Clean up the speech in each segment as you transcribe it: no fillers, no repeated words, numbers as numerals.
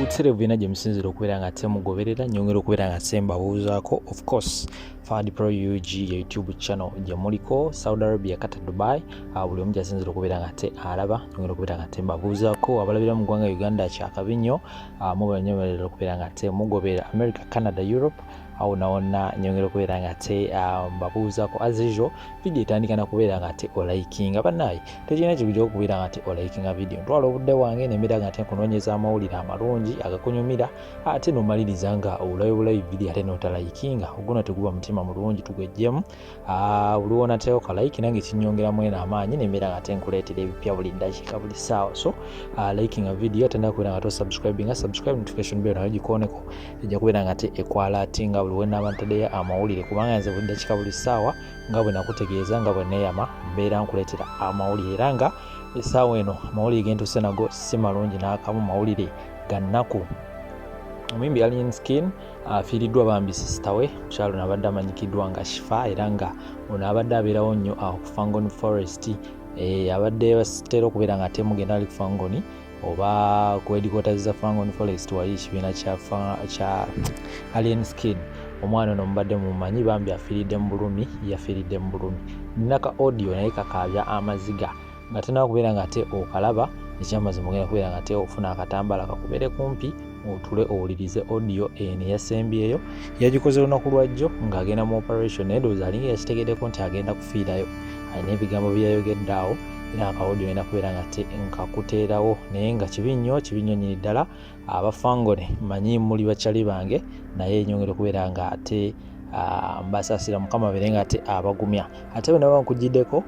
Butereevu yena gye musinzira okubeera nga temugoberera, nyongera okubeera nga sembabuuzaako. Of course, Fad Pro UG ye YouTube channel gye muliko, Saudi Arabia, Qatar, Dubai, buli omu gyasinzira okubeera nga te alaba, nyongera okubeera nga tembabuuzaako. Abalabira mu ggwanga Uganda kyakabi nnyo, muba nyomerera okubeera nga te mugobera America, Canada, Europe, awo nawonna nyongera okubeera nga te mbabuuzaako. As usual, video etandika na kubeera nga te olikinga. Bannaaye, tekirina kikujja okubeera nga te olikinga video. Ntwala obudde bwange nembeera nga te nkunoonyeza amawulire amalungi agakunyumira, ate nomaliriza nga olabe bulabi video ate notalikinga. Ogwo teguba mutima mulungi, tugwejjemu. Buli wonateeko ka like nange kinyongeramu eno amaanyi nembeera nga te nkuleetera ebipya buli ddakiika, buli ssaawa. So likinga video, ate nakubeera nga tosubscribinga, subscribe, notification bell nayo gikooneko, ejja kubeera nga te ekwalatinga buli wenaaba ntaddeyo amawulire, kubanga nze buli ddakiika, buli ssaawa, nga bwe nakutegeeza, nga bwe neeyama, mbeera nkuleetera amawulire. Era nga essaawa eno amawulire gentuuse nago si malungi n'akamu, mawulire ga nnaku. Omuyimbi Alien Skin afiiriddwa bambi sister we mukyalo nabadde amanyikiddwa nga Shifa, era nga ono abadde abeerawo nnyo awo ku Fangone Forest. Abadde batera okubeera nga temugenda ali ku Fangone oba ku headquarters za Fangone Forest, wali ekibiina kya Alien Skin. Omwana ono mubadde mumanyi, bambi afiiridde mu bulumi, yafiiridde mu bulumi. Nina ka audio naye kakaabya amaziga nga tenaba kubeera nga ate okalaba. Ekyamazima, ogenda kubeera nga ate ofuna akatambala kakubeere kumpi, otule owulirize audio eno eyasembyeyo. Yagikoze lunaku lwajjo ng'agenda mu operation, naye ndowooza alinga yakitegeddeko nti agenda kufiirayo. Alina ebigambo byeyayogedde awo, era aka audio ngenda kubeera nga te nkakuteerawo. Naye nga kibi nnyo, kibi nnyo nnyini ddala. Abafangone manyi muli bakyali bange, naye nyongera okubeera nga ate mbasaasira. Mukama abeere nga ate abagumya. Ate bwe naba nkugiddeko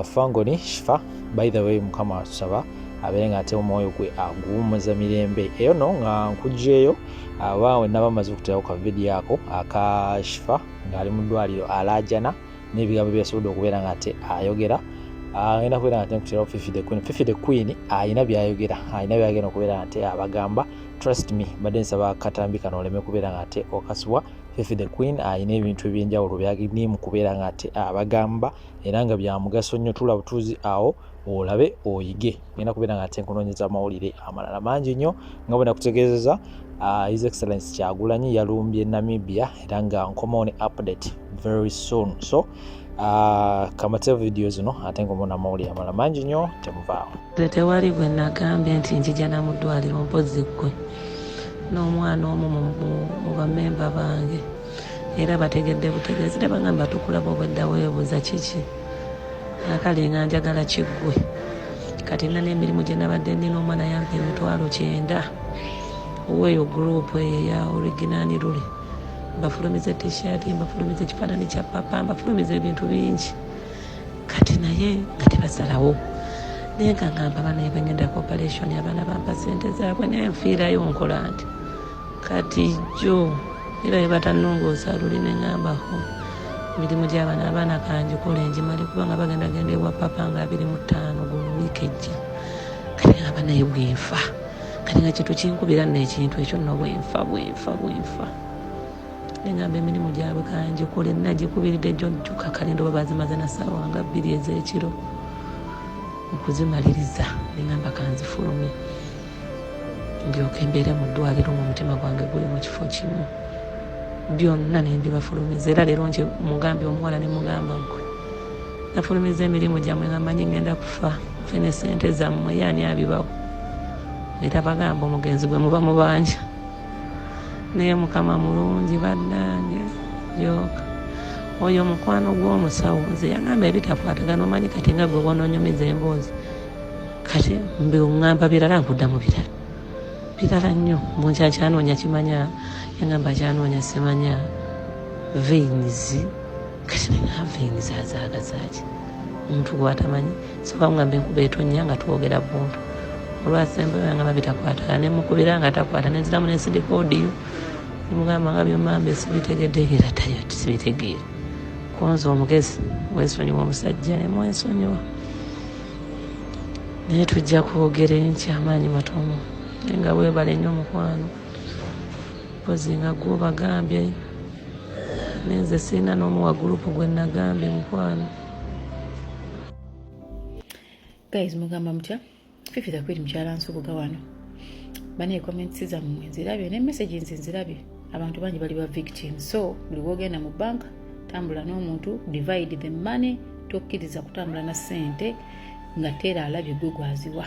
Fangoni Shifa, by the way, Mukama tusaba abeere nga ate omwoyo gwe aguwummuza mirembe. Eyo no nga nkugyeyo oba we naba maze okuteerawo ka video ako aka Shifa ng'ali mu ddwaliro alaajana n'ebigambo byasobodde okubeera nga ate ayogera, ngenda kubeera nga ate nkuteerawo Fifi the Queen. Fifi the Queen ayina byayogera, ayina byagenda okubeera nga ate abagamba. Trust me, mbadde nsaba katambi kano oleme kubeera nga ate okasibwa. Fifi the Queen ayina ebintu ebyenjawulo byagini mu kubeera nga ate abagamba, era nga bya mugaso nnyo. Tula butuuzi awo olabe oyige. Ngenda kubeera nga ate nkunoonyeza amawulire amalala mangi nnyo. Nga bwe nakutegeezeza, His Excellence Kyagulanyi yalumbye Namibia, era nga nkomawo ne update very soon. So kamate video zino ate nkomawo n'amawulire amalala mangi nnyo. Temuvaawo. Nze tewali gwe nagambye nti njija na mu ddwaliro, mpozi ggwe n'omwana omu mu bamemba bange, era bategedde butegeezi. Tebagamba tukulaba obwedda weebuuza kiki akale nga njagala kiggwe. Kati nina n'emirimu gye nabadde nina. Omwana yampa 90,000 oweeyo group eyo eya original lule, mbafulumiza T-shirt, mbafulumiza ekifaananyi kya papa, mbafulumiza ebintu bingi. Kati naye nga tebasalawo, naye nga ngamba banaye bengenda ku operation, abaana bampa sente zaabwe, naye nfiirayo nkola nti kati jjo era bwe batannongoosa luli ne ŋŋambako emirimu gy'abaana, abaana kanjikole njimale, kubanga bagenda genda ewa papa nga 25 guno wiiki ejja. Kati ngamba naye bwenfa, kati nga kintu kinkubira nno ekintu ekyo nno, bwenfa, bwenfa, bwenfa, neŋŋamba emirimu gyabwe kanjikole. Nagikubiridde jjo jjuka kale ndoba bazimaze na ssaawa nga 2 ez'ekiro okuzimaliriza. Neŋŋamba kanzifulumye ndyoke mbeere mu ddwaliro mu mutima gwange guli mu kifo kimu. Byonna nembibafulumiza, era leero nti mugambye omuwala ne mugamba, "Gwe nafulumiza emirimu gyammwe nga mmanyi ngenda kufa, nfe ne sente zammwe, yaani abibawo?" Era bagamba omugenzi gwe muba mubanja, naye Mukama mulungi bannange. Yoka oyo mukwano gw'omusawo nze yagamba ebitakwatagana. Omanyi kati nga gwe bwonoonyumiza emboozi, kati mbiŋŋamba birala, nkuddamu birala birala nnyo. Mbunkyakyanoonya kimanya, yagamba akyanoonya simanya veins. Kati nenga veins azaagazaaki omuntu gwatamanyi? Soka mugamba enkuba etonnya nga twogera buntu. Olwasembayo yangamba bitakwatagana, nemukubira nga takwata, nenziramu nensindika audio, nemugamba nga byomambe sibitegedde, era tayo sibitegeera. Konza omugezi wesonyiwa omusajja, nemwesonyiwa, naye tujja kwogera enkya, amaanyi matono. Naye nga weebale nnyo mukwano, mpozi nga gwobagambye, nenze sirina n'omuwa group gwe nagambye, mukwano. Guys, mugamba mutya? Fifi the Queen, mukyala Nsubuga wano. Banaye, comments zammwe nzirabye ne message nze nzirabye. Abantu bangi bali ba victim. So buli wogenda mu banka, tambula n'omuntu, divide the money. Tokkiriza kutambula na ssente nga teera alabye gwe gwaziwa.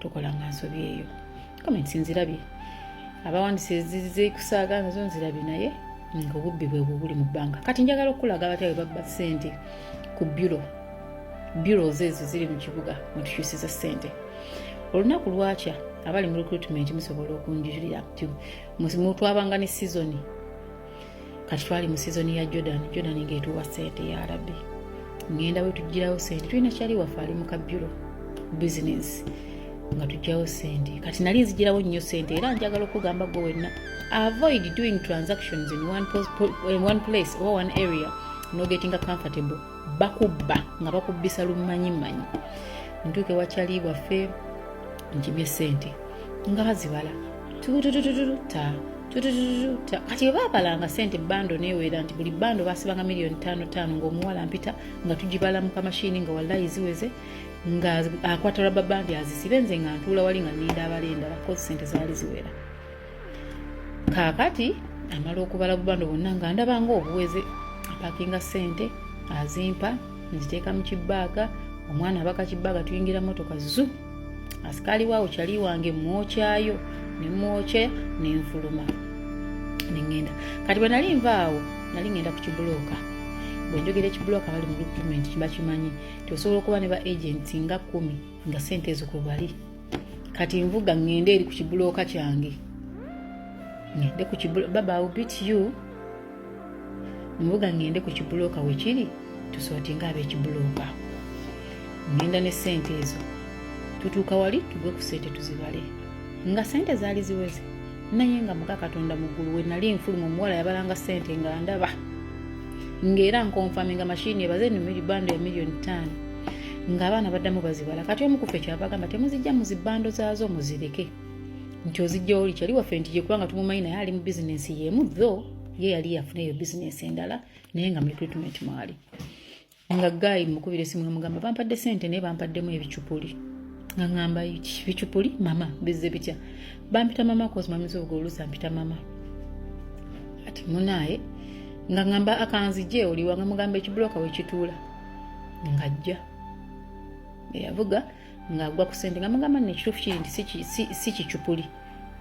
Tokolanga nsobi eyo. Comments nzirabye, abawandisi zikusaaga nazo nzirabye, naye nga obubbi bwe bwe buli mu banka. Kati njagala okulaga abatya bwe babba ssente ku bureau. Bureaus ezo ziri mu kibuga mwetukyusiza ssente. Olunaku lwakya, abali mu recruitment musobola okunjulira nti twabanga ne season. Kati twali mu season ya Jordan. Jordan ngaetuwa ssente ya rabbi. Ngenda bwe tugirawo ssente, tulina kyali waffe ali mu ka bureau business, nga tugyawo ssente. Kati nali nzigirawo nnyo ssente, era njagala okugamba gwe wenna, avoid doing transactions in one place or one area no getting comfortable. Bakubba nga bakubbisa lumanyimanyi. Ntuuke wakyali waffe, nkimye ssente nga bazibala, tututututu ta tutututu ta. Kati bwe baabalanga ssente, bundle neewera nti buli bundle basibanga miliyoni 5 5, ng'omuwala mpita nga tugibala mu kamashini, nga wallayi ziweze, nga akwata rubber band azisibe, nze nga ntuula wali nga nninda abala endala, kozi ssente zaali ziwera. Kaakati amala okubala bu bundle bwonna nga ndaba nga obuweze, apakinga ssente, azimpa, nziteeka mu ki bag. Omwana abaka ki bag, tuyingira motoka zu asikaali waawo kyali wange, mwokyayo nemwokya, nenfuluma neŋŋenda. Kati bwe nali nvaawo, nali ŋŋenda ku kibulooka. Bwe njogera ekibulooka, bali mu recruitment kibakimanyi nti osobola okuba ne ba agents nga 10 nga sente ezo kwe bali. Kati nvuga ŋŋende eri ku kibulooka kyange, ŋŋende ku kibulo. Baba, I will beat you. Nvuga ŋŋende ku kibulooka wekiri, tusootinga ab'ekibulooka. Ŋŋenda ne sente ezo, tutuuka wali, tugwe ku sente tuzibale, nga sente zaali ziweze. Naye nga muka Katonda mu ggulu, we nali nfuluma, omuwala yabalanga sente nga ndaba, ng'era nkonfaminga mashini ebaze no bundle ya miliyoni 5, ng'abaana baddamu bazibala. Kati omu kuffe kyava agamba, "Temuzijja mu zi bundle zaazo, muzireke." Nti ozijja oli kyali waffe, nti gye kubanga tumumanyi, naye ali mu bizinensi y'emu, though ye yali yafuna eyo bizinensi endala, naye nga mu recruitment mwali. Nga guy mukubira esimu, nga mugamba, "Bampadde sente, naye bampaddemu ebicupuli." Nga ŋŋamba, "Bicupuli mama bizze bitya?" Bampita mama, cause mamizoga oluusi ampita mama. Ati munaaye, nga ŋŋamba, "Akanzije oliwa?" Nga mugamba ekibulooka wekituula, ng'ajja eyavuga ng'agwa ku sente, nga mugamba nno ekituufu kiri nti si kicupuli,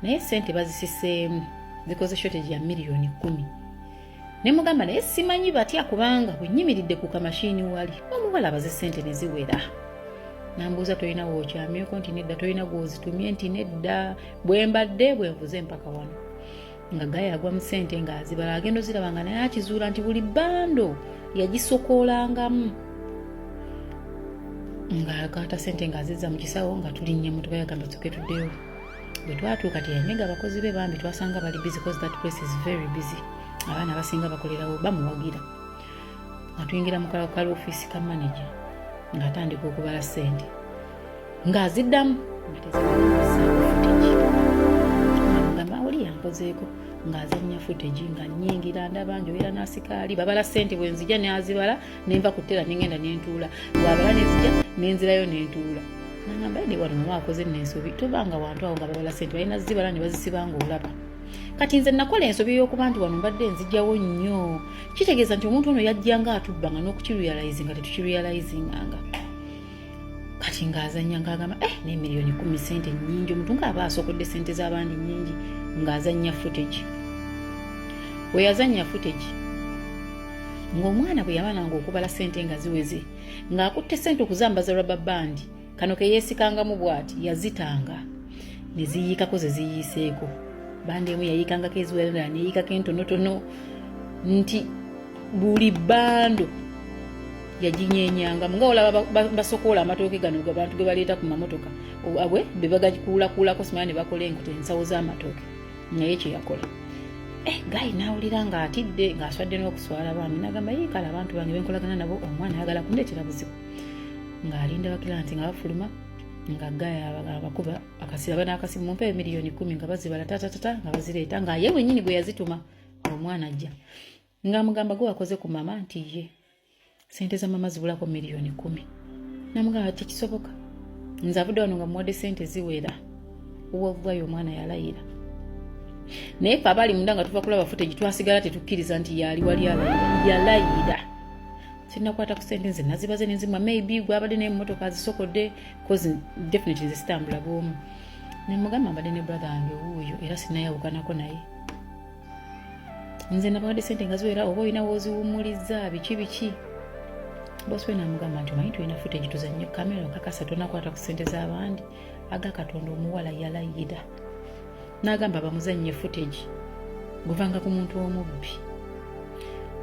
naye sente bazisiseemu, zikoze shortage ya miliyoni 10. Ne mugamba, "Naye simanyi batya, kubanga bwe nnyimiridde ku kamashini wali omuwala abaze sente ne ziwera." Nambuuza, "Tolina wookyamyeko?" Nti, "Nedda." "Tolina gwozitumye?" Nti, "Nedda, bwe mbadde bwe nvuze mpaka wano." Nga guy agwa mu sente ng'azibala, agenda oziraba nga naye akizuula nti buli bundle yagisokoolangamu, ng'akwata sente ng'azizza mu kisawo, nga tulinnya motoka. Yagamba tuke tuddeyo. Bwe twatuuka, teyanyega abakozi be bambi, twasanga bali busy, cause that place is very busy, abaana abasinga bakolerawo bamuwagira. Nga tuyingira mu kala ofiisi ka manager, ng'atandika okubala sente ng'aziddamu nga tezisaako footage. Nga oli yankozeeko ng'azannya footage, nga nnyingira ndaba njogera n'asikaali babala sente. Bwe nzija n'azibala, nenva ku teller, nengenda nentuula, bw'abala nezijja nenzirayo nentuula. Nagamba, "Ede wano mama akoze nno ensobi, tobanga wantu awo nga babala sente, balina zibala ne bazisiba ng'olaba." Kati nze nakola ensobi ey'okuba nti wano mbadde nzijjawo nnyo, kitegeeza nti omuntu ono yajjanga atubbanga n'okukirealizinga tetukirealizinganga. Kati ng'azannya ng'agamba, "Eh, ne miliyoni 10 sente nnyingi, omuntu ng'aba asokodde sente z'abandi nnyingi." Ng'azannya footage. Bwe yazannya footage, ng'omwana bwe yamalanga okubala sente nga ziweze, ng'akutte sente okuzambaza rubber band kano ke yeesikangamu bw'ati, yazitanga ne ziyiikako ze ziyiiseeko. Bundle emu yayiikangako eziwera, endala neyiikako entonotono, nti buli bundle yaginyenyangamu nga olaba basokoola amatooke gano abantu ge baleeta ku mamotoka abwe be bagikuulakuulako, simanya ne bakola enkuta, ensawo z'amatooke. Naye kyeyakola, guy naawulira ng'atidde, ng'aswadde n'okuswala bambi, nagamba, "Yiikala abantu bange benkolagana nabo, omwana ayagala kundeetera buzibu." Ng'alinda bakira nti nga bafuluma, nga guy abakuba akasira n'akasimu, "Mumpe miliyoni 10." Nga bazibala tatatata, nga bazireeta, nga ye wennyini gwe yazituma. Omwana ajja ng'amugamba, "Gwe wakoze ku mama?" Nti, "Ye." "Sente za mama zibulako miliyoni 10." Namugamba, "Tekisoboka, nze avudde wano nga muwadde sente ziwera." Wallahi, omwana yalayira, naye fe abaali munda nga tuva kulaba footage twasigala tetukkiriza nti yali wali alayira. Yalayira, "Sinakwata ku sente, nze nazibaze nenzimwa. Maybe gwabadde naye mumotoka azisokodde, cause definitely nze sitambula bwomu." Nemugamba, "Mbadde ne brother wange wuuyo, era sinayawukanako naye. Nze nabawadde sente nga ziwera, oba olina woziwumuliza, biki biki." Bosi we namugamba nti, "Omanyi tulina footage, tuzannye kamera, okakasa tonakwata ku sente z'abandi?" Aga Katonda, omuwala yalayira n'agamba bamuzannye footage guvanga ku muntu omubbi.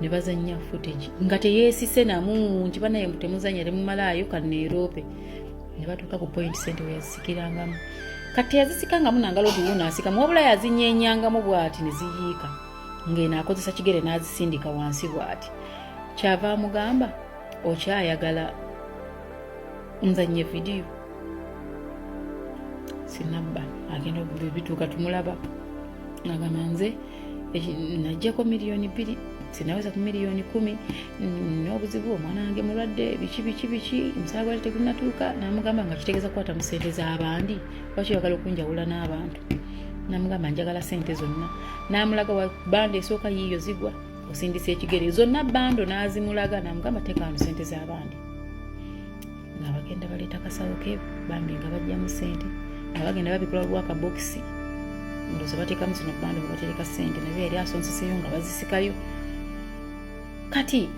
Ne bazannya footage nga teyeesise namu nti, "Banaye, temuzannya, temumalaayo, kaneeroope." Ne batuuka ku point sente weyazisikirangamu. Kati teyazisikangamu nangalo nti wuuno asikamu, wabula yazinyenyangamu bw'ati ne ziyiika, ng'eno akozesa kigere n'azisindika wansi bw'ati. Kyava amugamba, "Okyayagala nzanye vidiyo? Sinabba." Agenda bituuka tumulaba agamba, "Nze najjako 2 miliyoni, sinaweza ku miliyoni 10, n'obuzibu omwana wange mulwadde, biki biki biki, omusaala gwali tegunatuuka." Namugamba nga kitegeeza kukwata mu sente z'abandi, "Lwaki oyagala okunjawula n'abantu?" Namugamba, "Njagala sente zonna." Namulaga wa bundle esooka, yiiyo zigwa, osindisa ekigere, zonna bundle n'azimulaga. Namugamba, "Teeka wano sente z'abandi." Nga bagenda baleeta kasawo ke bambi nga bajjamu sente, nga bagenda babikola lwakabokisi, ndowooza bateekamu zino bundle bwe batereka sente, nazo yali asonseseyo nga bazisikayo. Kati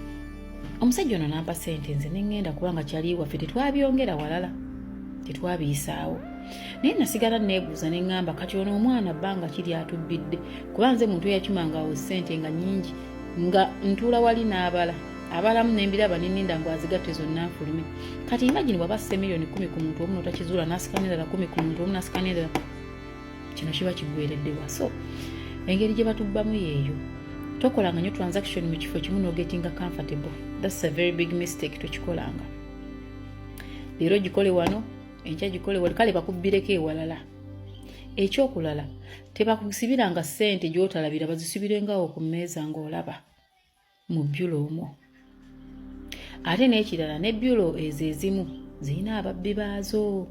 omusajja ono nampa sente, nze neŋŋenda, kubanga kyali waffe, tetwabyongera walala, tetwabiyisaawo. Naye nasigala neebuuza neŋŋamba, kati ono omwana bbanga kiri atubbidde? Kuba nze muntu eyakimanga awo sente nga nnyingi, nga ntuula wali n'abala abalamu nembiraba, neninda ngu azigatte zonna nfulume. Kati imagine bwaba asse miliyoni 10 ku muntu omu, notakizuula, n'asika n'endala 10 ku muntu omu, n'asika n'endala, kino kiba kiggwereddewa? So engeri gye batubbamu yeeyo. Tokolanga nnyo transaction mu kifo kimu nogetinga comfortable. That's a very big mistake. Tokikolanga. Leero gikole wano, enkya gikole wali, kale bakubbireko ewalala. Ekyokulala, tebakusibiranga ssente gy'otalabira, bazisibirengawo ku mmeeza ng'olaba mu bureau omwo. Ate n'ekirala, ne bureau ezo ezimu zirina ababbi baazo,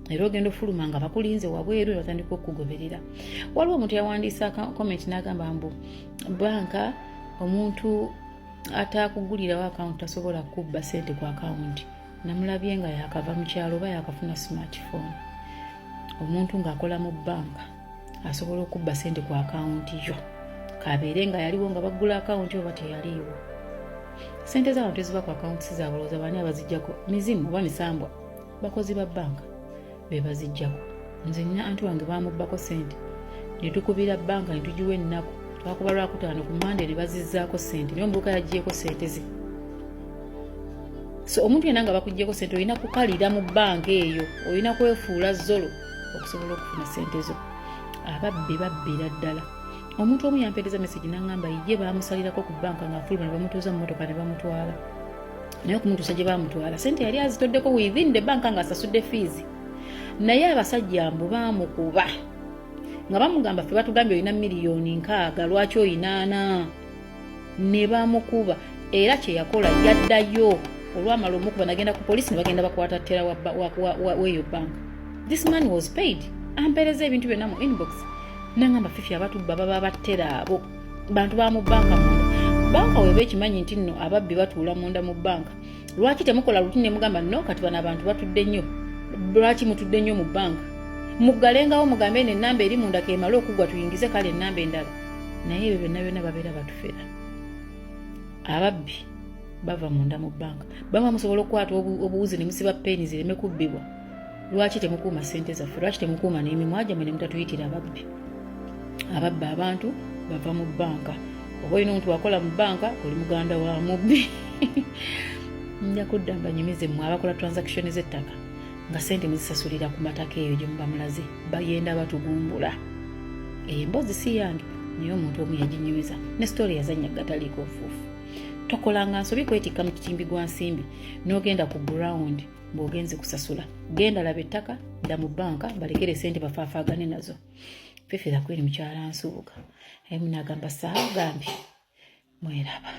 era ogenda ofuluma nga bakulinze wabweru, batandika okugoberera. Waliwo omuntu yawandiisa comment n'agamba mbu banka, omuntu atakugulirawo akawunti tasobola kubba sente ku akawunti. Namulabye nga yakava mu kyalo oba yakafuna smartphone. Omuntu ng'akola mu banka asobola okubba sente ku akawunti yo, kabeere nga yaliwo nga baggula akawunti oba teyaliiwo. Sente z'abantu eziba ku akawunti zaabwe, olowooza baani abazijjako? Mizimu oba misambwa? Bakozi ba banka be bazijjako. Nze nina anti wange bamubbako sente, ne tukubira banka ne tugiwa ennaku. Twakuba Lwakutaano, ku Mande ne bazizzaako sente, naye omuvubuka yaggyeko sente ze. So omuntu yenna nga bakuggyeko sente, olina kukalira mu banka eyo, olina kwefuula zolo okusobola okufuna sente zo. Ababbi babbira ddala. Omuntu omu yampeereza message n'aŋŋamba ye baamusalirako ku banka ng'afuluma, ne bamutuuza mu motoka ne bamutwala. Naye okumutuusa gye baamutwala, sente yali azitoddeko within the bank ng'asasudde fees. Naye abasajja mbu baamukuba nga bamugamba, "Ffe batugambye olina miliyoni 60, lwaki oyinaana?" Ne bamukuba. Era kyeyakola, yaddayo olwamala omukuba, nagenda ku polisi, ne bagenda bakwata teller weeyo banka. This man was paid. Ampeereza ebintu byonna mu inbox, nangamba, "Fifi, abatubba baba ba teller abo, bantu ba mu banka munda." Banka weba ekimanyi nti nno ababbi batuula munda mu banka, lwaki temukola routine nemugamba, "No, kati bano abantu batudde nnyo, lwaki mutudde nnyo mu banka? Muggalengawo, mugambe eno enamba eri munda kemale okuggwa, tuyingize kale enamba endala." Naye ebyo byonna byonna babeera batufera. Ababbi bava munda mu banka. Bamwe musobola okukwata obuwuzi ne musiba peeni zireme kubbibwa. Lwaki temukuuma sente zaffe? Lwaki temukuuma n'emimwa gyammwe ne mutatuyitira ababbi? Ababba abantu bava mu banka. Oba olina omuntu wakola mu banka, oli muganda wa mubbi. Nja kudda mbanyumize mmwe abakola transaction z'ettaka nga sente muzisasulira ku mataka eyo gye muba mulaze, bayenda batugumbula. Eyo emboozi si yange, naye omuntu omu yaginyumiza ne story yazannya gataliiko nfuufu. Tokolanga nsobi kwetikka mu kitimbi gwa nsimbi n'ogenda ku ground ng'ogenze kusasula. Genda laba ettaka, dda mu banka, balekere sente bafaafaagane nazo. Fefera kweri mukyala Nsubuga, naye munagamba saagambye mweraba.